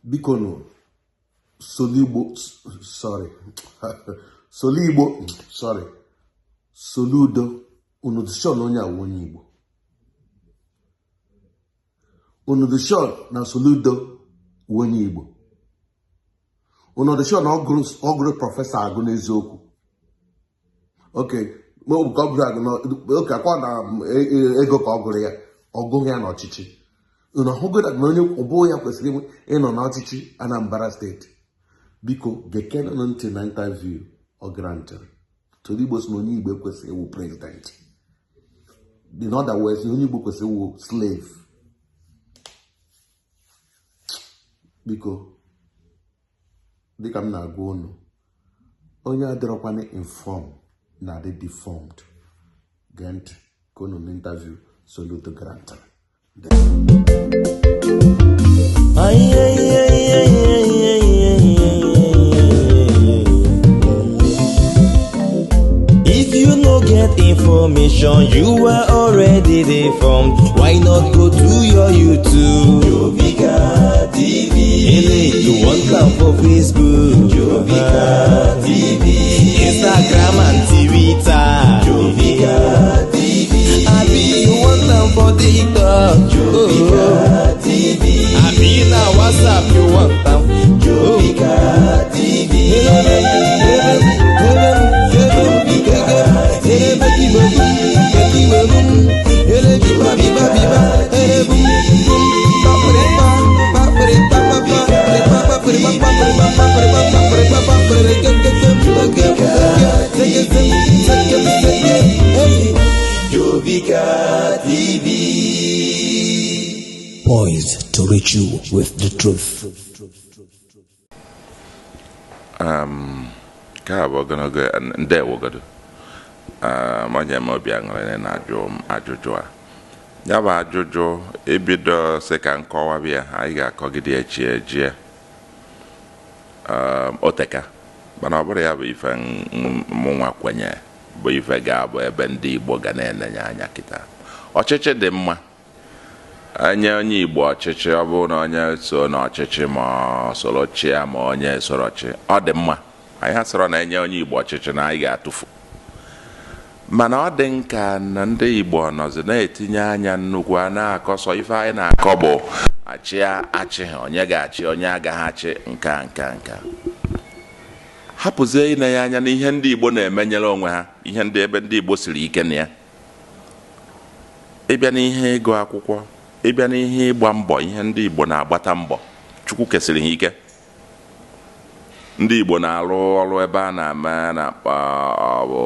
Biko nụ, Soligbo, sorry, Soligbo, sorry, Soludo, unu dị sure na onye a wụ onye Igbo? Unu dị sure na Soludo wụ onye Igbo? Unu dị sure na ọ gụrụ professor agụ n'eziokwu? Okay, ka ọ gụrụ agụ, okay, akwa na ego ka ọ gụrụ ya, ọ gụghị ya n'ọchịchị. Unu ahụgo na onye ọ bụ ya kwesịrị ịnọ n'ọchịchị Anambra State? Biko, gekenụ ntị na interview ọ grantịrị. Igbo sị na onye Igbo kwesịrị ịwụ president. In other words, onye Igbo kwesịrị ịwụ slave. Biko, dịka m na-agwa unu, onye adịrọkwana inform na-adị deformed. Gee ntị ka unu na interview Soludo grantịrị. If you no get information, you are already deformed. Why not go to your YouTube? Jovika TV. Ele, you want come for Facebook? Jovika TV. Instagram and Twitter. Jovika TV. Abi, you want them for TikTok? Jovika TV. Abi, na WhatsApp you want them? Jovika TV. Jovika TV. Jovika TV. Poised to reach you with the truth. Nke a bụ ogologo ndewogodo. Onye m obi aṅụrị na-ajụ m ajụjụ a. Ya bụ ajụjụ ebido sị ka nkọwa bịa, anyị ga-akọgide echi ejie. Oteka mana ọ bụrụ ya bụ ife mụnwa kwenye bụ ife ga-abụ ebe ndị Igbo ga na-enenye anya kịta. Ọchịchị dị mma, enye onye Igbo ọchịchị, ọ bụrụ na onye so n'ọchịchị ma ọ soro chịa ma onye soro chi, ọ dị mma. Anyị asịrọ na enye onye Igbo ọchịchị na anyị ga-atụfu, mana ọ dị nka na ndị Igbo nọzi na-etinye anya nnukwu a na-akọsọ ife anyị na-akọ bụ achịa achị, onye ga-achị, onye agaghị achị, nka nka nka. Hapụzie ine ya anya n'ihe ndị Igbo na-emenyere onwe ha, ihe ndị ebe ndị Igbo siri ike na ya. Ịbịa n'ihe ịgụ akwụkwọ, ịbịa n'ihe ịgba mbọ, ihe ndị Igbo na-agbata mbọ, Chukwu kesịrị ha ike. Ndị Igbo na-arụ ọrụ ebe a na-eme na-akpọ bụ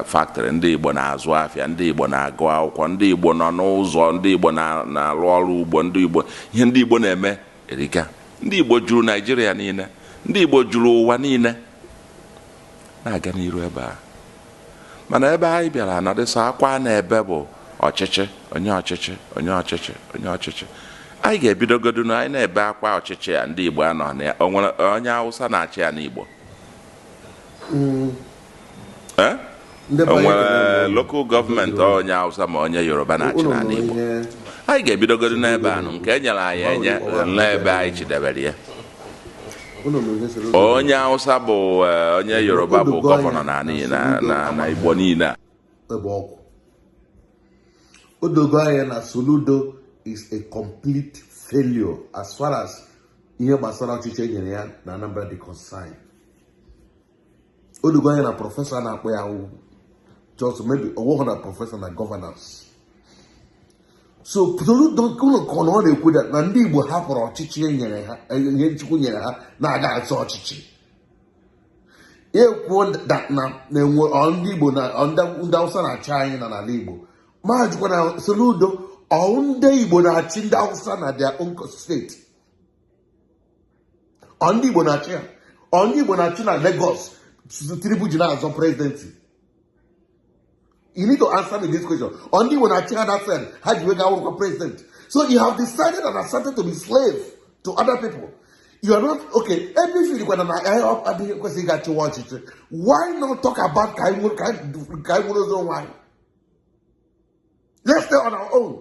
factory, ndị Igbo na-azụ afịa, ndị Igbo na-agụ akwụkwọ, ndị Igbo nọ n'ụzọ, ndị Igbo na-arụ ọrụ ugbo, ndị Igbo, ihe ndị Igbo na-eme erika. Ndị Igbo juru Naijiria niile, ndị Igbo juru ụwa niile na-aga n'iru ebe a. Mana ebe anyị bịara nọdịsọ akwa na ebe bụ ọchịchị, onye ọchịchị, onye ọchịchị, onye ọchịchị. Anyị ga-ebidogodu na anyị na-ebe akwa ọchịchị a ndị Igbo anọ na ya. O nwere onye Hausa na-achị ya n'Igbo? Eh? Ndị be O anyị nwere ekele m. local government onye Hausa ma onye Yoruba na-achị Unu n'ala nụrụ Igbo? ihe Anyị ga-ebidogodu n'ebe anụ nke e nyere anyị enye n'ebe anyị chidebere ya. Unu nụrụ ihe Soludo. Onye Hausa bụ onye Yoruba bụ Odogo anya governor na na na na Igbo niile a. Ebe ọkụ odogo anya na Soludo is a complete failure as far as ihe gbasara ọchịchị e nyere ya na Anambra dị concern. Odogo anya na professor a na-akpọ ya wụ just maybe ọwụghị na professor na governance. So Soludo ụlọ ka ọ na ọ na-ekwu that na ndị Igbo hapụrụ ọchịchị e nyere ha, ihe Chukwu nyere ha, na-aga azọ ọchịchị. Ya ekwuo that na na-enwe ọ ndị Igbo na ọ ndị Hausa na-achị anyị na n'ala Igbo. Ma jụkwa na Soludo, ọ ndị Igbo na-achị ndị Hausa na their own state? Ọ ndị Igbo na-achị ha? Ọ ndị Igbo na-achị na Lagos Tinubu ji na-azọ presidency? You need to answer me this question. Ọ ndị Igbo na-achị ha that side ha ji wee gaa wụrụkwa president? So you have decided and accepted to be slave to other people. You are not okay. Ebe ifiri kwana na anyị adịghị kwesịrị ịga chịwa ọchịchị, why not talk about ka anyị nwere ụzọ onwe anyị? Let's stay on our own.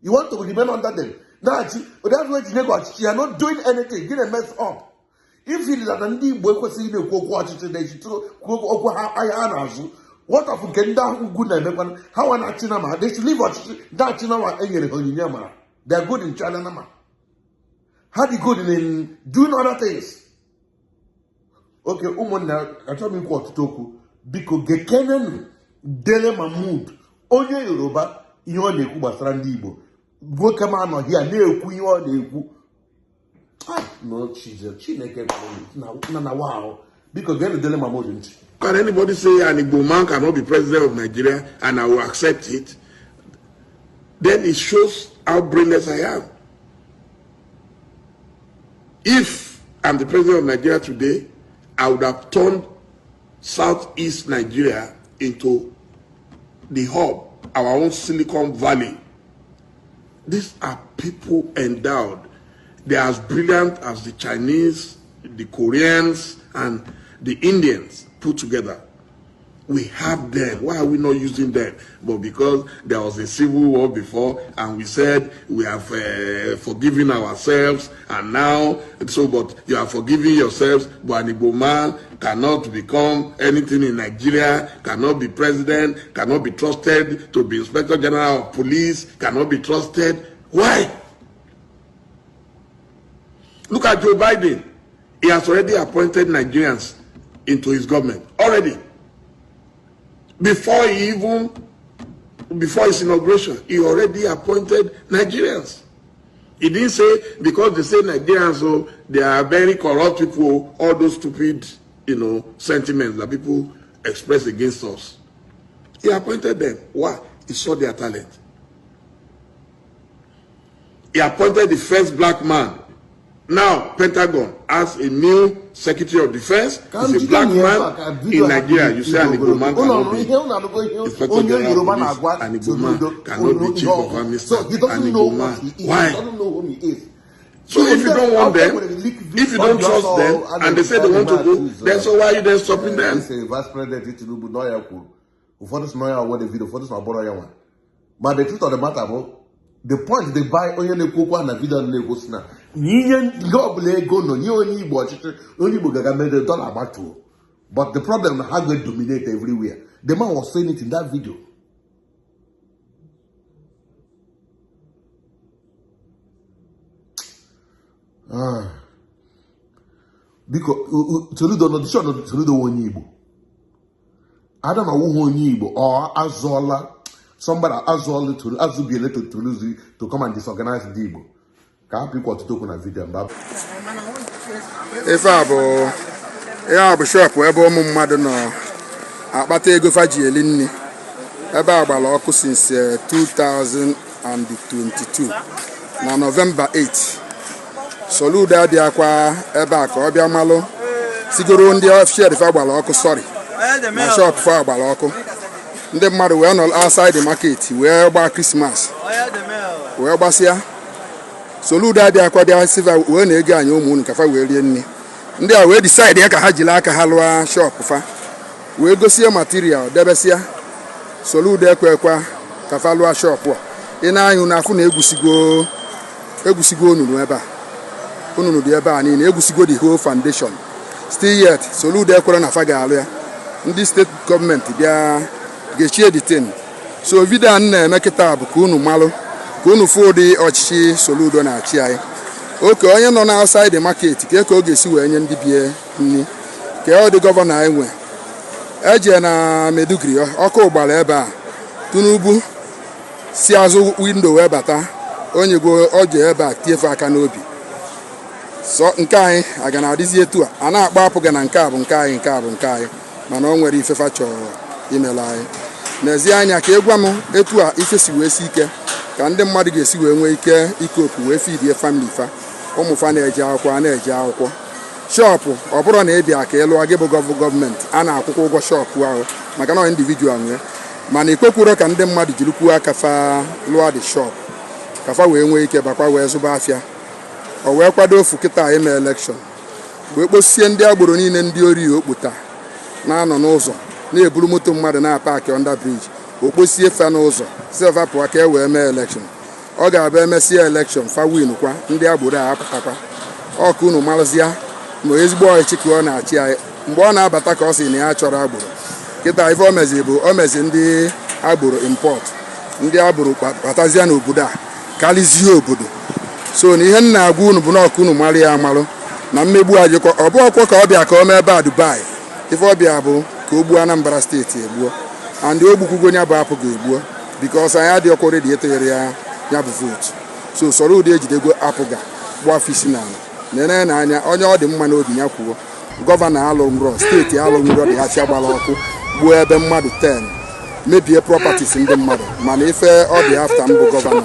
You want to remain under them. Na-achị ụdị azụ eji nye gị ọchịchị ya, not doing anything, gị na-mess up. If it na ndị Igbo ekwesịghị na-ekwu okwu ọchịchị na-eji kwuo okwu ha ahịa ha na-azụ, what of nke ndị ahụ ugwu na-emekwana ha nwa na-achị nama? They should leave ọchịchị. Ndị achị nama enyere ha onyinye amara. They are good in China nama, ha dị good in doing other things. Okay, ụmụnna, achọghị m ikwu ọtụtụ okwu. Biko gekenenu Dele Mahmood, onye Yoruba, ihe ọ na-ekwu gbasara ndị Igbo. Nwoke m anọghị ya na-ekwu ihe ọ na-ekwu. Ah, no, Jesus, Chineke na na wa ahụ. Biko geenụ Dele Mahmood ntị. Can anybody say an Igbo man cannot be president of Nigeria and I will accept it? Then it shows how brainless I am. If I'm the president of Nigeria today, I would have turned Southeast Nigeria into the hub, our own Silicon Valley. These are people endowed. They are as brilliant as the Chinese, the Koreans, and the Indians put together. We have them. Why are we not using them? But because there was a civil war before, and we said we have forgiven ourselves, and now, so, but you are forgiving yourselves, but an Igbo man cannot become anything in Nigeria, cannot be president, cannot be trusted to be inspector general of police, cannot be trusted. Why? Look at Joe Biden. He has already appointed Nigerians into his government. Already. Before his inauguration, he already appointed Nigerians. He didn't say, because they say Nigerians, oh, they are very corrupt people, all those stupid sentiments that people express against us. He appointed them. Why? He saw their talent. He appointed the first black man. Now, Pentagon has a new Secretary of Defense. He's a black man in Nigeria. You say an Igbo man cannot be Inspector General of Police, an Igbo man cannot be Chief of Army So he Staff, doesn't an know Igbo what man. he is. He Why? doesn't know whom he is. So if you don't want them, if you don't trust them, and they say they want to go, then so why are you then stopping them? Sị Vice President Tinubu nọ ya kwuru, ụfọdụ sị nọ ya were video, ụfọdụ sị na ọ bụrụ ya nwa. Ma the truth of the matter bụ the point they buy onye na-ekwu okwu a na video na-ekwu sị na ihe nke ọbụla ego nọ nye onye Igbo ọchịchị, onye Igbo gaga mere dollar agbatuo. But the problem na ha go dominate everywhere. The man was saying it in that video. Ah. Biko, Soludo nọ sure na Soludo wụ onye Igbo. Ada na ọwụghị onye Igbo, ọ azụọla somebody, azụọla to azụbiele to Toluzi to come and disorganize ndị Igbo. Ka hapụ ikwu ọtụtụ okwu na video mgbe. Ife a bụ ihe a bụ shop ebe ụmụ mmadụ nọ akpata ego fa ji eli nri. Ebe a gbara ọkụ since 2022 na November 8. Soludo abịakwa ebe a ka ọ bịa malụ sigoro ndị shed fa gbara ọkụ, sorry, na shop fa gbara ọkụ. Ndị mmadụ wee nọ outside the market wee gbaa Christmas wee gbasịa. Soludo abịakwa bịa siva wee na ego anyị ụmụ unu ka fa wee rie nri. Ndị a wee decide ya ka ha jiri aka ha lụọ shop fa, wee gosie material debesịa. Soludo ekwekwa ka fa lụọ shop a. Ị na-anya unu afụ na egwusigo, egwusigo onunu ebe a, onunu dị ebe a niile, egwusigo the whole foundation. Still yet Soludo ekwere na fa ga-alụ ya. Ndị steeti gọọmenti bịa gechie the thing. So video a m na-eme kịta bụ ka unu malụ, ka unu fụ ụdị ọchịchị Soludo na-achị anyị. Oke onye nọ na outside the market ka ọ ga-esi wee nye ndị bie nri ka ọ dị? Gọvanọ anyị nwe eje na Maiduguri, ọkụ gbara ebe a. Tinubu si azụ window wee bata, onye go ọ je ebe a tiefe aka n'obi. So nke anyị aga na-adịzi etu a a na-akpọ apụga na nke a bụ nke anyị, nke a bụ nke anyị, mana o nwere ifefa chọrọ imere anyị. N'ezie anya ka ị gwa m etu a ife si wee si ike ka ndị mmadụ ga-esi wee nwee ike ikopu wee feedie family fa, ụmụ fa na-eje akwụkwọ, a na-eje akwụkwọ. Shop ọ bụrụ na ị bịa ka ị lụọ gị bụ gọọmenti a na-akwụkwọ ụgwọ shop ahụ maka na individual nwee, mana ikwekwuro ka ndị mmadụ jiri kwuo aka fa lụọ the shop ka fa wee nwee ike bakwa wee zụba afịa. O wee kwado ofu kịta ime election wee kposie ndị agboro niile, ndị ori okputa na-anọ n'ụzọ na-eburu moto mmadụ na-apaki under bridge. O kposie fa n'ụzọ si fa pụọ ka e wee mee election. Ọ ga-abụ emesịa election, fa win kwa, ndị agboro a apụtakwa. Ọka unu marụzịa ma ezigbo ọchịchị ka ọ na-achị anyị. Mgbe ọ na-abata ka ọ sị na ya chọrọ agboro. Kịta ife o mezi bụ o mezi ndị agboro import, ndị agboro batazịa n'obodo a karịzie obodo. So na ihe m na-agwa unu bụ na ọka unu mara ya amalụ na mmegbu ajịkọ. Ọ bụ ọkwọ ka ọ bịa ka o mee ebe a Dubai. Ife ọbịa bụ ka o gbuo Anambra Steeti egbuo, and o gbukwugo ya bụ apụ ga-egbuo, because anyị adịghịkwa ready ịtụgharị ya ya bụ vote. So Soludo ejidego APGA gbafisi n'ala nene n'anya. Onye ọ dị mma n'obi ya kwuo. Gọvanọ alụ nrọ, steeti alụ nrọ dị achị gbara ọkụ, gbuo ebe mmadụ 10, mebie properties ndị mmadụ. Mana ife ọ dị after mbụ gọvanọ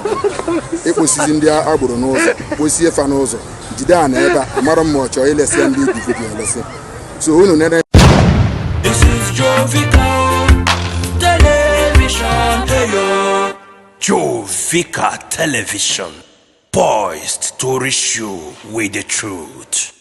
ịkpụsizi ndị agboro n'ụzọ, kposie fa n'ụzọ, jide a na ebe a amara m ma ọ chọọ ilesi ya ndị individual elesi. So unu nene. This is Jovika Television. Hey yo. Jovika Television, poised to reach you with the truth.